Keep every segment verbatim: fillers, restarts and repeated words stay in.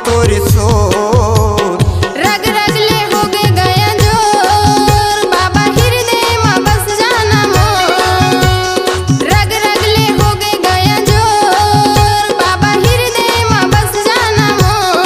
तोरे सोच। रग रग ले होगे गया जोर, बाबा हिरदे म बस जाना मोर। रग रग ले होगे गया जोर, बाबा हिरदे म बस जाना मोर।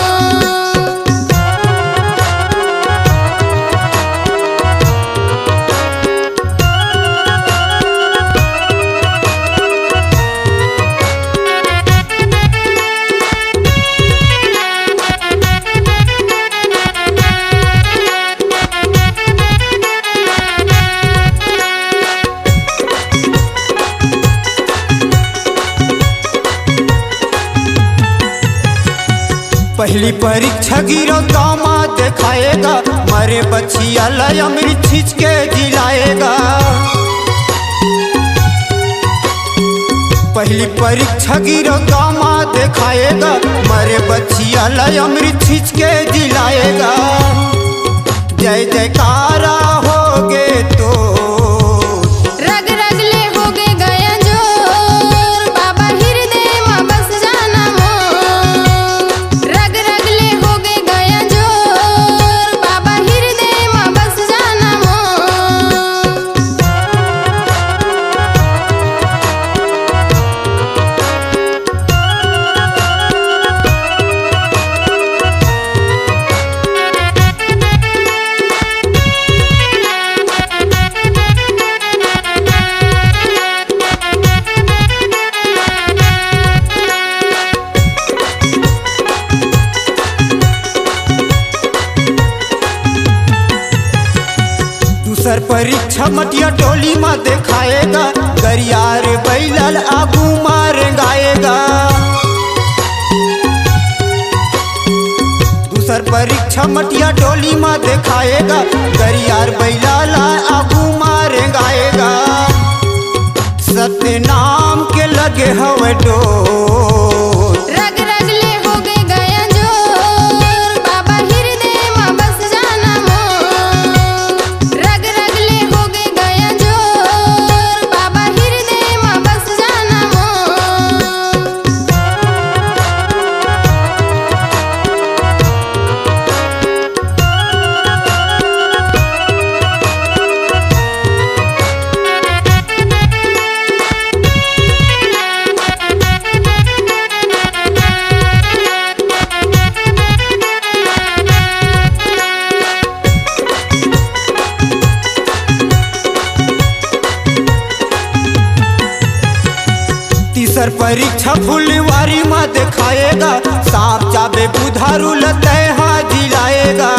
पहली परीक्षा गिरो दामा देखाएगा, मरे बछिया ला अमृत छींच के जिलाएगा। पहली परीक्षा गिरो दामा देखाएगा, मरे बछिया ला अमृत छींच के जिलाएगा। जय जयकारा होगे तो। रग रग ले होगे गया जोर, बाबा हिरदे म बस जाना मोर। रग रग ले होगे गया जोर, बाबा हिरदे म बस जाना मोर। दूसर परीक्षा मटिया टोली म देखाएगा, गरियार बैलल आगू म रेंगाएगा। दूसर परीक्षा मटिया टोली म देखाएगा, गरियार बैलल आगू म रेंगाएगा। सत्य नाम के लगे हवे डोर। रग रग ले होगे गया जोर, बाबा हिरदे म बस जाना मोर। रग रग ले होगे गया जोर, बाबा हिरदे म बस जाना मोर। तीसर परीक्षा फुलवारी म देखाएगा, सांप चाबे बुधारू ल तैहा जिलाएगा।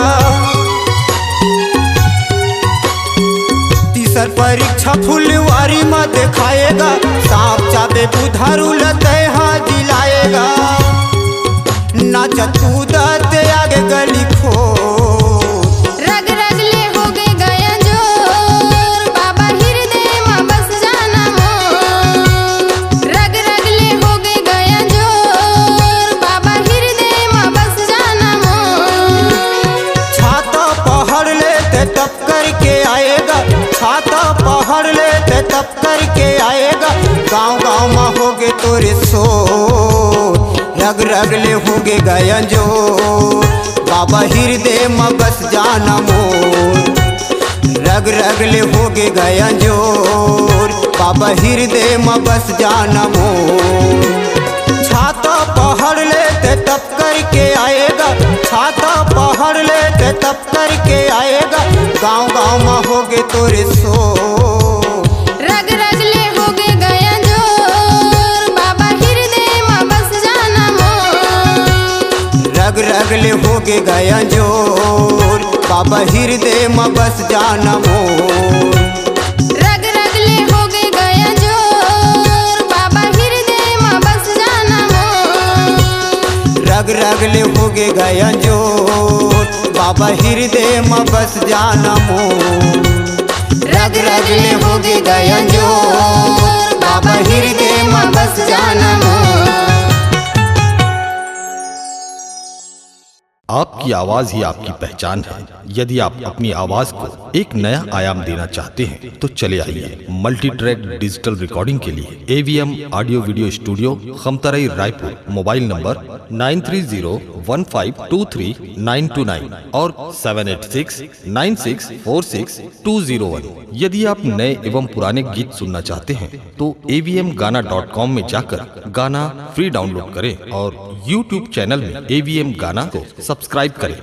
तीसर परीक्षा फुलवारी म देखाएगा, सांप चाबे बुधारू ल तैहा जिलाएगा। नाचत कूदत आगे गली खोर। रग रग ले होगे गया जोर, बाबा हिरदे म बस जाना मोर। रग रग ले होगे गया जोर, बाबा हिरदे म बस जाना मोर। छाता पहाड़ ले ते तप करके आएगा, छाता पहाड़ ले ते तप करके आएगा। गांव गांव म होगे तोरे सोर, रग रग ले होगे गया जोर, बाबा हिरदे म बस जाना मोर। रग रग ले होगे गया जोर, बाबा हिरदे म बस जाना मोर। छाता पहाड़ ले ते तप करके आएगा, छाता पहाड़ ले ते तप करके आएगा। गांव गांव म होगे तोरे सोर। रग रग ले होगे गया जोर, बाबा हिरदे म बस जाना मोर। रग रग ले होगे गया जोर, बाबा हिरदे म बस जाना मोर। रग रग ले होगे गया जोर, बाबा हिरदे म बस जाना मोर। रग रग ले होगे गया जोर, बाबा हिरदे म बस जाना मोर। रग रग ले होगे गया जोर, बाबा हिरदे म बस जाना मोर। आपकी आवाज ही आपकी पहचान है। यदि आप अपनी आवाज को एक नया आयाम देना चाहते हैं तो चले आइए। मल्टी ट्रैक डिजिटल रिकॉर्डिंग के लिए AVM audio video studio, Khamtarai, Raipur. Mobile number nine three zero one five two three nine two nine और seven eight six nine six four six two zero one. यदि आप नए एवं पुराने गीत सुनना चाहते हैं तो एवीएम गाना डॉट कॉम में जाकर गाना फ्री डाउनलोड करें और यूट्यूब चैनल में एवीएम गाना को सब्सक्राइब करें।